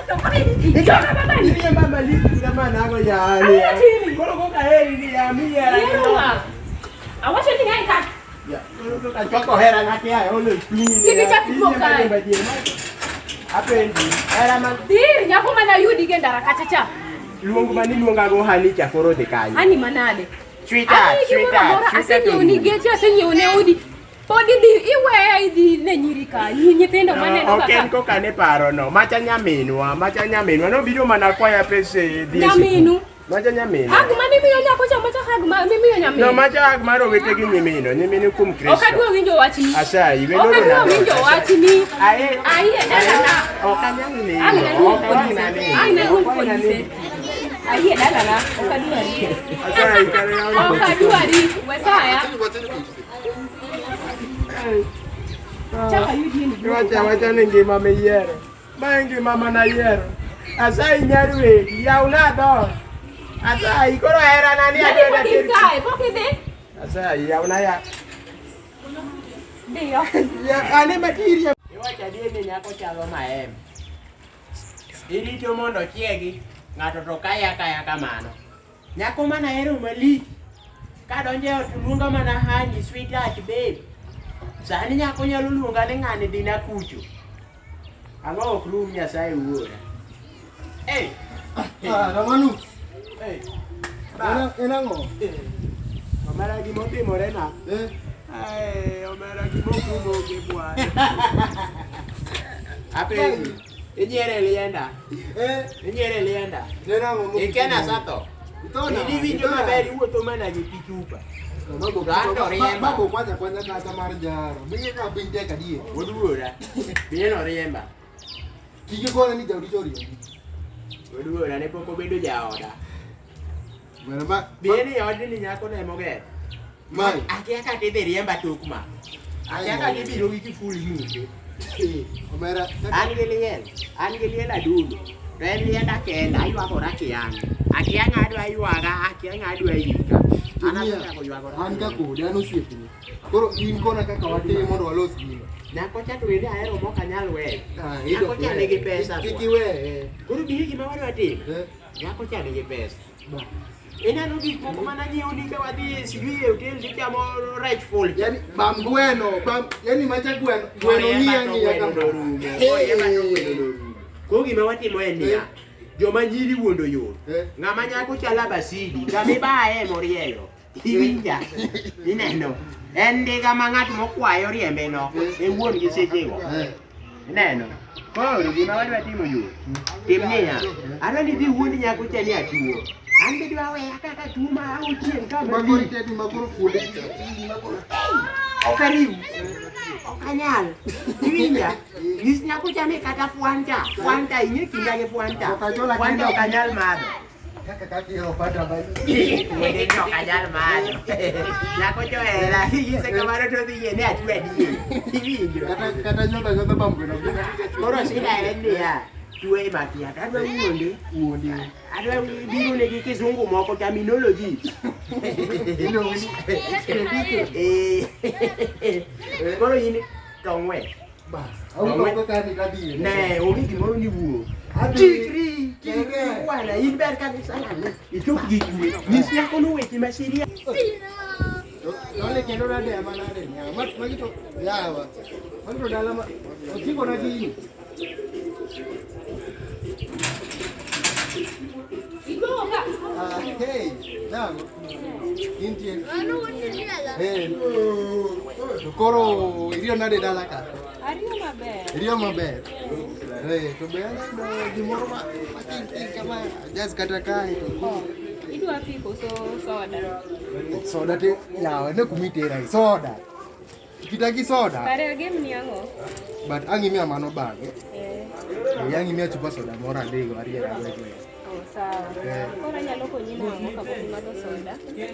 To koro ichoka babani. Iriemba malich kura manago yaani. Ang'o timi? Koro koka heri ni ya miyiera. Yiero ng'a? Awacho ni ng'ae ka. Ya, koro koka chwako hera ng'ati ya olo chunyi ni. Kik ichak iduog kae. Apenji, hera ma Dhir nyako mana yudi gi e ndara kacha cha. luong mani luongago hani cha koro dhi kanye? Hani manade. Sweetheart, Ani gimoro sweetheart, amora sweetheart asenyiewo ni orumo. geche asenyiewo ne udi. Pod idhi iweya idhi ne nyiri ka nyithindo maneno Ok en kaka koka ne paro no, macha nyaminwa, macha nyaminwa nobiro mana kwaya pesa e dhi e sikul. Nyaminu. Macha nyaminwa. Hag ma mimiyo nyako cha macha hag ma mimiyo nyaminu. No, macha hag mar owete gi nyimino, nyimine kuom Ok Kristo. adwa winjo wachni. Asayi, we Ok loro adwa na dhoot, winjo asayi. wachni. Aye. Aye dalana. Ok anyal nindo. Ang' naluong Ok polise. anyal nindo. Ang' naluong Ok anyal polise. nindo. Ayie dalana. Ok adwari. Asayi, kare yawa. Ok adwari. Wesaya. Chaka yudi ni. Iwacho awacha ni ngima miyiero. Ma e ngima manayiero. Asayi nyar wegi, yawna dhoot. Asayi, koro herana ni Jadi adwa pok in dater. kae, pok idhi. Asayi, yawna ya. Dhiyo. Ya, ane matiria. Iwacho adier ni nyako chalo maembe. Irito mondo ochiegi, ng'ato to kaya kaya kamano. Nyako mana hero malich. Kadonjo e ot luonga mana honey, sweetheart, babe. Sani nyako nyalo luonga ni ng'ani dhina kucho. Ang'o ok rum Nyasaye wuora. Hey! Ah, Ramanu. Hey! En ang'o? Omera gima otimore na. Eh? Ai, omera gima ok rum onge bwana. Apenji. Inyiere lienda. Eh? Inyiere lienda. En ang'o? Ikia satho. Ithona. In iwinjo maber iwuotho mana gi pi chupa. Babu To an to riemba. babu kwanza kwanza kata mar jaro. Bige ka piny tek adier. Wuod wuora. Bieno riemba. Kik ikone ni jaodi oriembi. Wuod wuora ne pok obedo jaoda. Mana ma Bieni e odni nyako ne mogero. Mae. Akia kata idhi riemba tok ma. Akia kata ibiro gi kiful muke. Omera. An gi liel. An gi liel adundo. To en lienda kenda, aywagora kiang'. Akia ng'a adwa ywaga, akia ng'a adwa ika. An asechako ywagora. An ka kodi, an osiepni. Koro in kona kaka watim mondo walos gino. Nyako cha to bende ahero mok anyal weyo. Ah, Nyako cha nigi pesa. Kik bwana. iweye. Koro biye gima wadwa timo. Eh, Nyako cha nigi pesa. ba. Ineno gik moko mana nyiewo ni ka wadhi e sijui e hotel tichamo rech full. Yani bam gweno, bam, yani macha gweno, gweno ng'iya ng'iya kama. Koro gima watimo en niya, joma nyiri wuondo yot. Eh. Ng'ama nyako chalo abasidi, kama ibaye emorieyo. Iwinja? Ineno? En ndiga ma ng'at mokwayo riembe no, e wuon gi sechego. Eh. Ineno? Koro gima wadwa timo yot. Tim niya, adwa ni idhi wuond nyako cha ni atuo. An be dwa weya kaka tuo ma auchiel ka Makoro malich. itedi makoro fuonde. Makoro. Ok ariw. Ok anyal. Iwinja? Nyis nyako cha ni kata fwanta. Fwanta ing'e kinda gi fwanta. Ok achola Fwanta kenda. ok anyal madho. Kaka kaka ihero fanta ba. Wuode ni ok anyal madho. Nyako cha ohera. Inyise kamano to odhi yie ni atuo adier. Iwinjo? Kata kata nyodho nyodho bam gweno. Koro shida en niya, tuo ema kia. To adwa wuonde. Wuonde. Adwa biro negi kizungu moko terminology. Iluongo ni Eh. Koro in tong' we. bas. Au kaka ni kadhi. Ne, onge gimoro ni wuo. Adhi. Chikri, chikri Kende. bwana, in ber kabisa nani. Ichop gi kwe. Nyis nyako no weche ma serious. Lole kendo nade ama nade ni. Magi to yawa. Magi to dala ma ochiko na gini. Igoga. Ah, hey, nango. Intie. Hey. To koro iriyo nade dala ka? Ariyo maber. Iriyo maber. Eh, to be aneno gimoro ma matin tin kama jas kata kae to Idwa pi koso soda? soda te yawa ne kumitera soda. Kitaki soda. Kare agem ni ang'o? But ang' imiya mano bang'e. Eh, Eh, ang' imiya chupa soda moro adhigo ariera go e gweng'. oh, sawa. Eh. Koro anyalo konyi nang'o kapok imadho soda?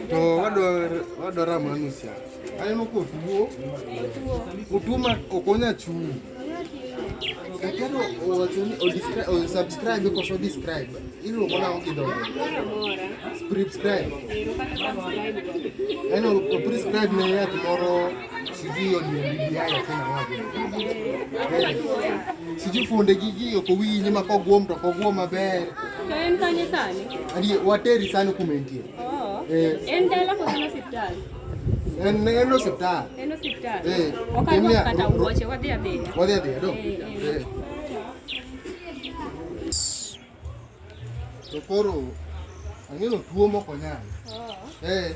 To wadwa Ramanus cha. Aneno kotuo. Otuo. Otuo ma ok onya chung'. Onya ting'o. Daktari owacho ni o subscribe koso describe. Iluongo nang'o gi dhoge? Moro amora. Prescribe. Ero kata subscribe go. En o prescribe ne yath moro sijui odiendi gi aya tena wapi. Sijui fuonde gi gi ok owinji ma kogwom to ok ogwom maber. To en kanye sani? Adi wateri sani kuma entie. Oo. Eh. En dala koso en osiptal? En en osiptal. En osiptal. Eh. Ok arwak kata wuoche, wadhi adhiya. Wadhi adhiya do. Eh, eh. Eh. To koro ang'eyo tuo mok onyal. Oo. Eh.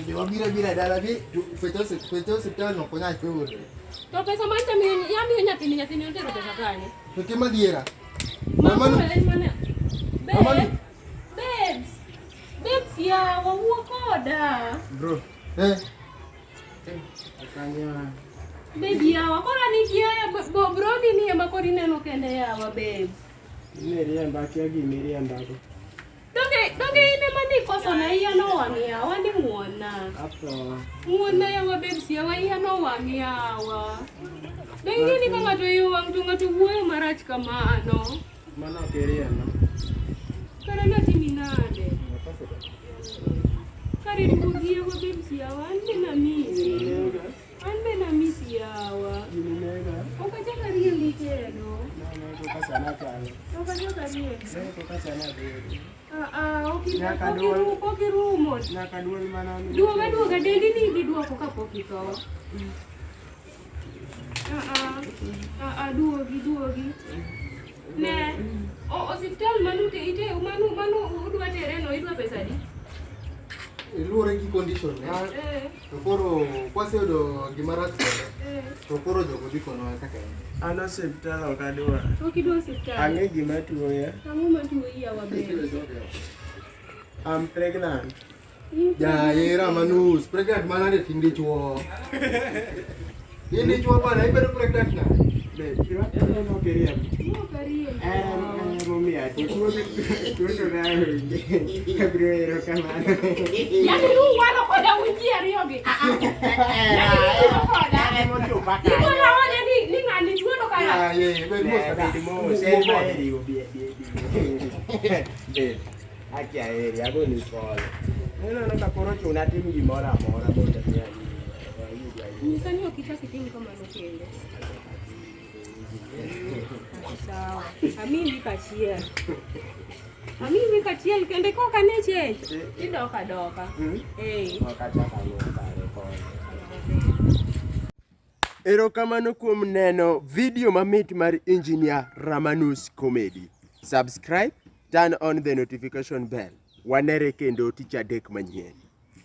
Be wabiro abira dala bi pecha osiptal no ok onyal chule. To pesa man tamiyo yamiyo nyathini, nyathini otero pesa kanye? To tim adiera. Mama Mama no- en mana. Mama Babe, no- babes. Babes yawa wuo koda. Bro, Eh. akanyo. Babe yawa koro an ikiaya bo brodi ni ema koro ineno kende yawa babes. Miriambo akia gimiriambago. Donge donge in ema nikosona iya nowang' yawa ni ng'uonna. Atho. Ng'uonna yawa babes yawa iya nowang' yawa. Be ing'e ni ka ng'ato iye owang' to ng'ato wuoyo marach kamano. Mano ok iriemba. Kare natimi nade? Kare duogi yawa babes yawa an be namisi. An be namisi yawa. Gini nega. Ok achak ariembi kendo. Mano koka sana chalo. Ok achak ariembi. Ne koka sana bedo. Ah, ah, ok Nyaka ok duol. ok irumo. Nyaka duol mana mi. Duoga duoga dendi ni idhi duoko kapok itho. Ah, ah, ah, ah, duogi duogi. Ne, o osiptal manu te ite manu manu udwa tere no idwa pesa adi? Luwore gi condition ne. Eh, To koro kwaseyudo gima rach kode, eh. to koro jogo dhi konowa kaka en. An osiptal ok adwar. Ok idwa osiptal. Ang'e gima tuoya. Ang'o matuoyi yawa ber? I'm pregnant. Jaera manus, pregnant manade to in dichuo. In dichuo bana, ibedo pregnant nade? Be, iwacho ni ok iriembo. Ok ariembi. En emomiyo atuo. Tuo tuo to nawinje. Abiro erokamano. Yaani nuwalo koda un ji ariyogi. Yaani nuwalo koda. Igolo ode ni ni ng'ani tuo to kara. Yaye, bed mos kata. Bed mos, Wuo en kode. maheri go bie bie bie. Bed, akia heri, agoni pole. Ineno ka koro chuna tim gimoro amora mondo mi ayud ayud. Nyisa ni ok ichak itim kamano kendo. Sawa. Amiyi wik achiel. Amiyi wik achiel kendo kok ane change, idok adoka. Eh. Ok achak ang'o pare pole. Erokamano kuom neno video mamit mar Engineer Ramanus Comedy. Subscribe, turn on the notification bell. Wanere kendo tich adek manyien.